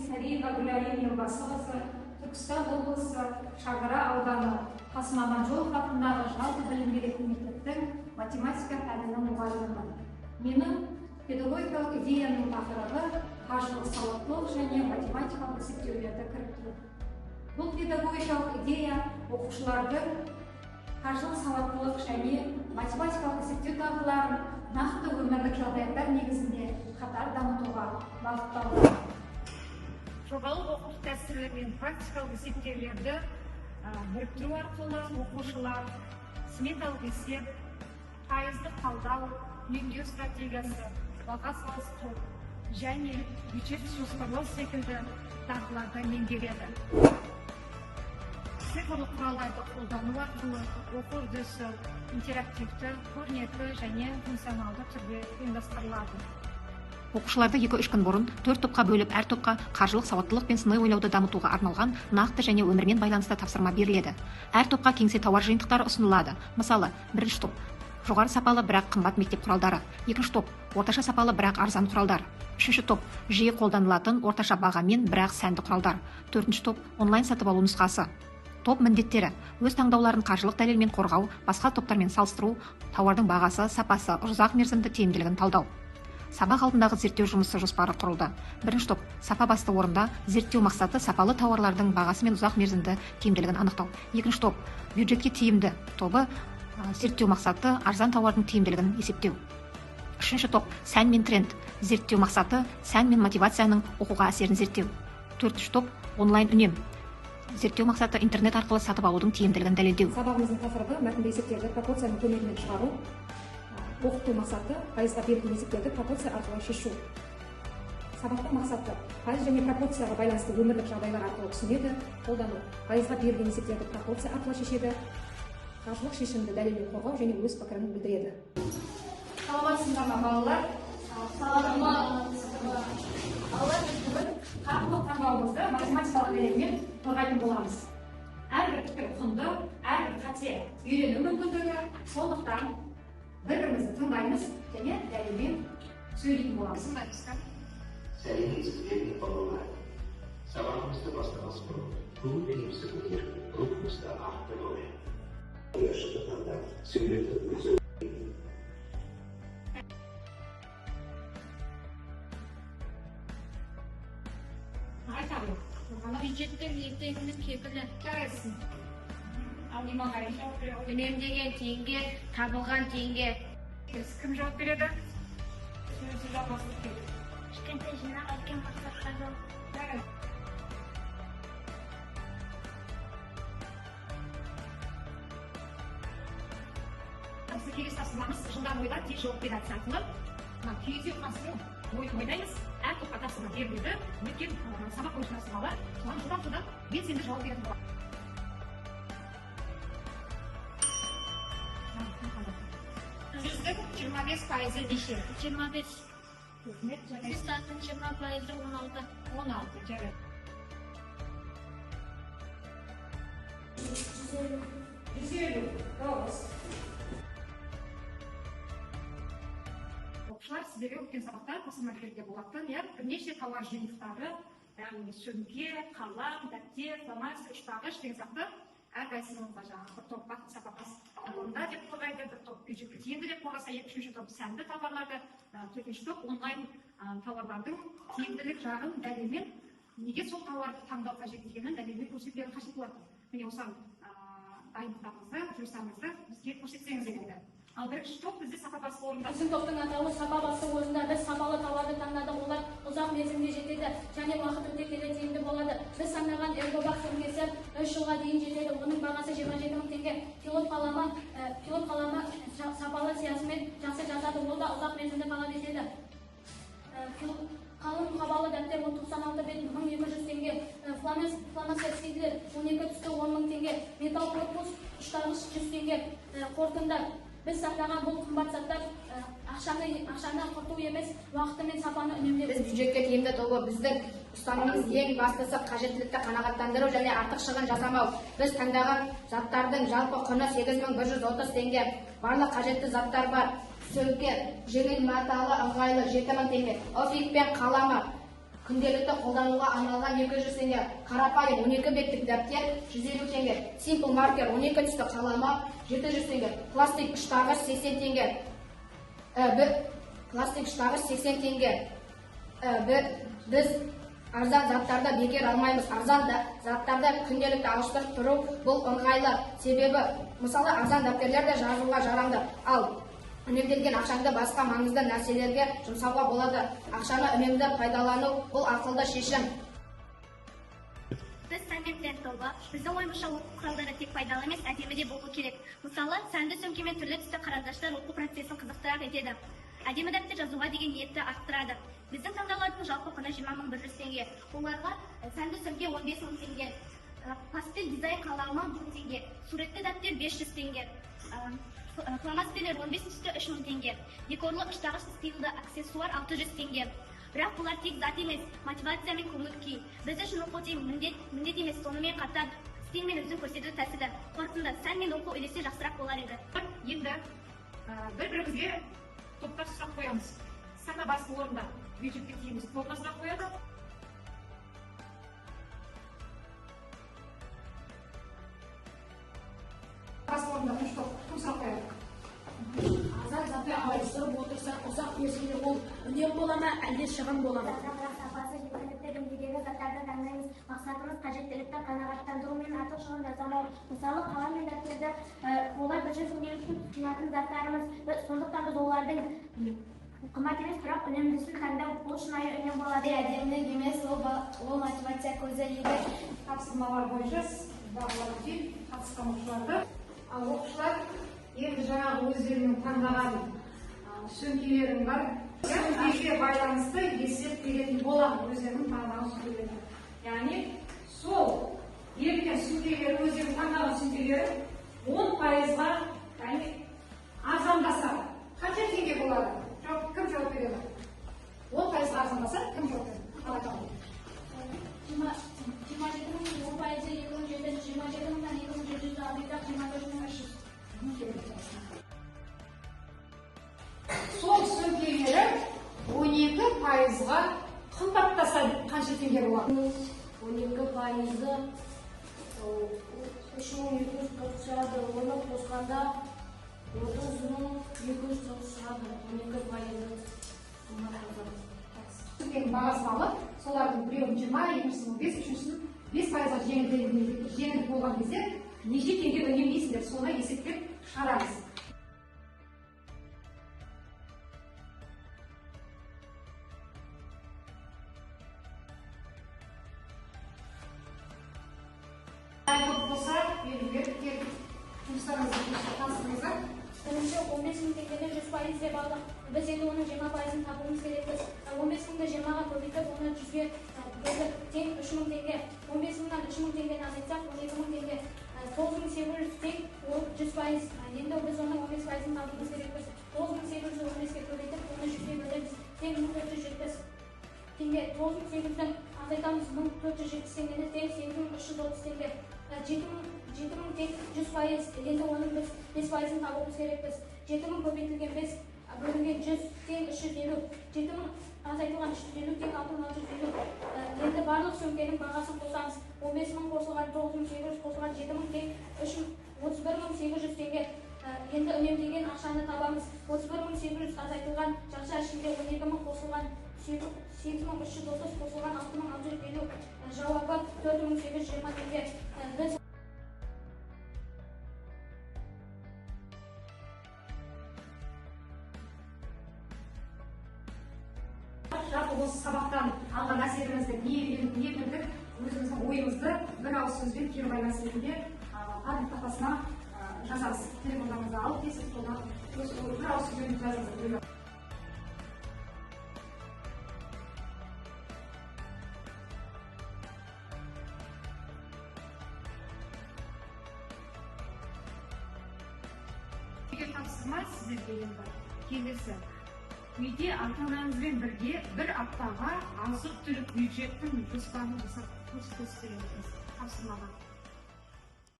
Сариева Гүлайым Елбасықызы, Түркістан облысы, Шардара ауданы, Қасым Аманжолов атындағы жалпы білім беретін мектептің математика пәнінің мұғалімімін. Менің педагогикалық идеямның тақырыбы қаржылық сауаттылық және математикалық есептеулерді кіріктіру. Бұл педагогикалық идея оқушылардың қаржылық сауаттылық және математикалық есептеу дағдыларын нақты өмірлік жағдаяттар негізінде қатар дамытуға бағытталған. Жобалық оқу тәсілі мен практикалық есептеулерді біріктіру арқылы оқушылар сметалық есеп, пайыздық талдау, үнемдеу стратегиясы, баға салыстыру және бюджет жоспарлау секілді дағдыларды меңгереді. Цифрлық құралдарды қолдану арқылы оқу үрдісі интерактивті, көрнекі және функционалды түрде ұйымдастырылады. Оқушыларды 2-3 күн бұрын 4 топқа бөліп, әр топқа қаржылық сауаттылық пен сыни ойлауды дамытуға арналған нақты және өмірмен байланысты тапсырма беріледі. Әр топқа кеңсе тауар жиынтықтары ұсынылады. Мысалы, бірінші топ жоғары сапалы, бірақ қымбат мектеп құралдары. Екінші топ орташа сапалы, бірақ арзан құралдар. Үшінші топ жиі қолданылатын орташа бағамен, бірақ сәнді құралдар. Төртінші топ онлайн сатып алу нұсқасы. Топ міндеттері: өз таңдауларын қаржылық дәлелмен қорғау, басқа топтармен салыстыру, тауардың бағасы, сапасы, ұзақ мерзімді тиімділігін талдау. Сабақ алдындағы зерттеу жұмысы жоспары құрылды. Бірінші топ сапа басты орында, зерттеу мақсаты сапалы тауарлардың бағасы мен ұзақ мерзімді тиімділігін анықтау. Екінші топ бюджетке тиімді тобы, зерттеу мақсаты арзан тауардың тиімділігін есептеу. Үшінші топ сән мен тренд, зерттеу мақсаты сән мен мотивацияның оқуға әсерін зерттеу. Төртінші топ онлайн үнем, зерттеу мақсаты интернет арқылы сатып алудың тиімділігін дәлелдеу. Сабағымыздың тақырыбы мәтінді есептерді пропорцияның көмегімен шығару. Оқыту мақсаты пайызға берілген есептерді пропорция арқылы шешу. Сабақтың мақсаты пайыз және пропорцияға байланысты өмірлік жағдайлар арқылы түсінеді, қолдану. Пайызға берілген есептерді пропорция арқылы шешеді, қаржылық шешімді дәлелмен қорғау және өз пікірін білдіреді. Саламатсыздар ма, балалар? Саламатсыздар. Балалар, біз бүгін қаржылық таңдауымызды математикалық дәлелмен қорғайтын боламыз. Әрбір пікір құнды, әрбір қате үйрену мүмкіндігі, сондықтан бір-бірімізді тыңдаймыз және дәлелмен сөйлейтін боламыз. Сәлеметсіздер ме, балалар? Сабағымызды бастамас бұрын көңіл-күйімізді көтеріп, рухымызды арттырып алайық. Ұяшықты таңдап, сөйлеуді өзі. Бюджеттің ертеңінің кепілі. Жарайсың. Ал Иманғали жауап бере ғой. Үнемдеген теңге, табылған теңге. Кім жауап береді? Сөзді жалғастырып кел. Кішкентай жинақ үлкен мақсатқа жол. Жарайды. Біздің келесі тапсырмамыз жылдам ойла, тез жауап бер әдісі арқылы. Мына киіз үй қасының ойын ойнаймыз. Әр топқа тапсырма беріледі. Өткен сабақ бойынша тапсырмалар. Соған жылдам-жылдам белсенді жауап беретін болады. Жүздің 25% неше? 25. Рахмет, жарайды. Жүз саттың 20% 16. 16, жарайды. 150. Тоғыз. Оқушылар, сіздерге өткен сабақта тапсырма беруге болатын, иә, бірнеше тауар жиынтықтары, яғни сөмке, қалам, дәптер, фломастер, ұштағыш деген сияқты әрқайсымызға жаңағы бір топ сапа орында деп қорғайды, бір топ бюджетке тиімді деп қорғаса, үшінші топ сәнді тауарларды, төртінші топ онлайн тауарлардың тиімділік жағын дәлелмен, неге сол тауарды таңдау қажет екенін дәлелмен көрсетулері қажет болатын. Міне осыған дайындықтарыңызды, жұмыстарыңызды бізге көрсетсеңіз дейді. Ал бірінші топ бізде сапа басты орында. Біздің топтың атауы сапа басты орында. Біз сапалы тауарды таңдадық, олар ұзақ мерзімге жетеді және уақыт өте келе тиімді болады. Біз таңдаған эргобак сөмкесі 3 жылға дейін жетеді. Оның бағасы 27 мың теңге. Пилот қаламы сапалы сиясымен жақсы жазады, ол да ұзақ мерзімді талап етеді. Қалың мұқабалы дәптер 96 бет 1200 теңге. Фломастер сидлер 12 түсті 10 мың теңге. Металл корпус ұштағыш 100 теңге. Қорытынды. Біз таңдаған бұл қымбат заттар ақшаны құрту емес, уақыты мен сапаны үнемдеу. Біз бюджетке тиімді тобы, біздің ұстанымымыз ең бастысы қажеттілікті қанағаттандыру және артық шығын жасамау. Біз таңдаған заттардың жалпы құны 8130 теңге. Барлық қажетті заттар бар. Сөмке, жеңіл маталы, ыңғайлы 7000 теңге. Офик пен қаламы Күнделікті қолдануға арналған 200 теңге. Қарапайым 12 беттік дәптер 150 теңге. Simple маркер 12 түсті қаламы 700 теңге. Пластик ұштағыш 80 теңге. Пластик ұштағыш 80 теңге. Біз арзан заттарды бекер алмаймыз. Арзан заттарды күнделікті ауыстырып тұру бұл ыңғайлы. Себебі, мысалы, арзан дәптерлер де жазуға жарамды. Ал үнемделген ақшаңды басқа маңызды нәрселерге жұмсауға болады. Ақшаны үнемді пайдалану бұл ақылды шешім. Біз Сән мен тобы, біздің ойымызша оқу құралдары тек пайдалы емес, әдемі де болу керек. Мысалы, сәнді сөмке мен түрлі түсті қарандаштар оқу процесін қызықтырақ етеді. Әдемі дәптер жазуға деген ниетті арттырады. Біздің таңдаулардың жалпы құны 20 100 теңге. Оларға сәнді сөмке 15 000 теңге, пастель дизайн қаламы 1000 теңге, суретті дәптер 500 теңге, фломастерлер 15 түсті 3000 теңге, декорлы ұштағыш стилді аксессуар 600 теңге. Бірақ бұлар тек зат емес, мотивация мен көңіл күй. Біз үшін оқу тек міндет емес, сонымен қатар стиль мен өзін көрсету тәсілі. Қорытынды: сән мен оқу үйлессе, жақсырақ болар еді. Енді бір бірімізге топтар сұрақ қоямыз. Сана басты орында бюджетке тиімді тобына сұрақ қояды. Басты орында үш топ кім сұрақ қояды? Арзан затты ауыстырып отырсаң, ұзақ мерзімде ол үнем бола ма, әлде шығын бола ма? Бірақ сапасы жеткілікті деңгейдегі заттарды таңдаймыз. Мақсатымыз қажеттілікті қанағаттандыру мен артық шығын жасамау. Мысалы, қалам мен дәптерді, олар 1 жыл үшін тұтынатын заттарымыз. Сондықтан біз олардың қымбат емес, бірақ үнемдісін таңдау, бұл шынайы үнем болады. Әдемілік емес, ол мотивация көзі. Егер Тапсырмалар бойынша бағалап өтейін қатысқан оқушыларды. Ал оқушылар енді жаңағы өздерінің таңдаған сөмкелерің бар. Сөмкеге байланысты есеп беретін болады өздерінің таңдаған сөмкелеріне. Яғни сол берілген сөмкелері, өздерінің таңдаған сөмкелері 10%-ға, яғни арзандаса, қанша теңге болады? Жауап, кім жауап береді? 10%-ға арзандаса, кім жауап береді? Қалай табады? 27 000-ның 10%-ы 2700, 27 000-нан 2700-ді азайтсақ, 24 300. Сол сөмкелері 12%-ға қымбаттаса, қанша теңге болады? 12%-ы 3240 шығады. Оны қосқанда 30 240 шығады. 12%-ы қымбаттаса. Сөмкенің бағасын алып, солардың біреуін 20, екіншісін 15, үшіншісін 5%-ға жеңілдік болған кезде неше теңге үнемдейсіңдер, соны есептеп шығарамыз. Көп болса, белгілер келіп жұмыстарыңызды таныстырыңыздар. Бірінші 15 000 теңгені 100% деп алдық. Біз енді оның 20%-ын табуымыз керекпіз. 15 000-ды 20-ға көбейтіп, оны 100-ге бөлдік, тең 3000 теңге. 15 000-нан 3000 теңгені азайтсақ, 12 000 теңге. 9800 тең ол 100%. Енді біз оның 15%-ын табуымыз керекпіз. 9800-ді 15-ке көбейтіп, оны 100-ге бөлеміз, тең 1470 теңге. 9800-ден азайтамыз 1470 теңгені, тең 8330 теңге. 7000 тең 100%. Енді оның біз 5%-ын табуымыз керекпіз. 7000 көбейтілген 5 бөлінген 100 тең 350. 7000 азайтылған 350 тең 6650. Енді барлық сөмкенің бағасын қосамыз. 15 000 қосылған 9800 қосылған 7000 тең 31 800 теңге. Енді үнемдеген ақшаны табамыз. 31 800 азайтылған жақша ішінде 12 000 қосылған 8330 қосылған 6650, жауабы 4820 теңге. Біз Жалпы осы сабақтан алған әсерімізді, не үйрендік, не білдік, өзіміздің ойымызды бір ауыз сөзбен кері байланыс ретінде паблик тақтасына жазамыз. Телефондарыңызды алып кесіп, содан өз бір ауыз сөзбен жазыңыздар. Үйге тапсырма сіздерге. Енді келесі үйде ата анаңызбен бірге бір аптаға азық түлік бюджеттің жоспарын жасап көрсетесіздер. Енді тапсырмаға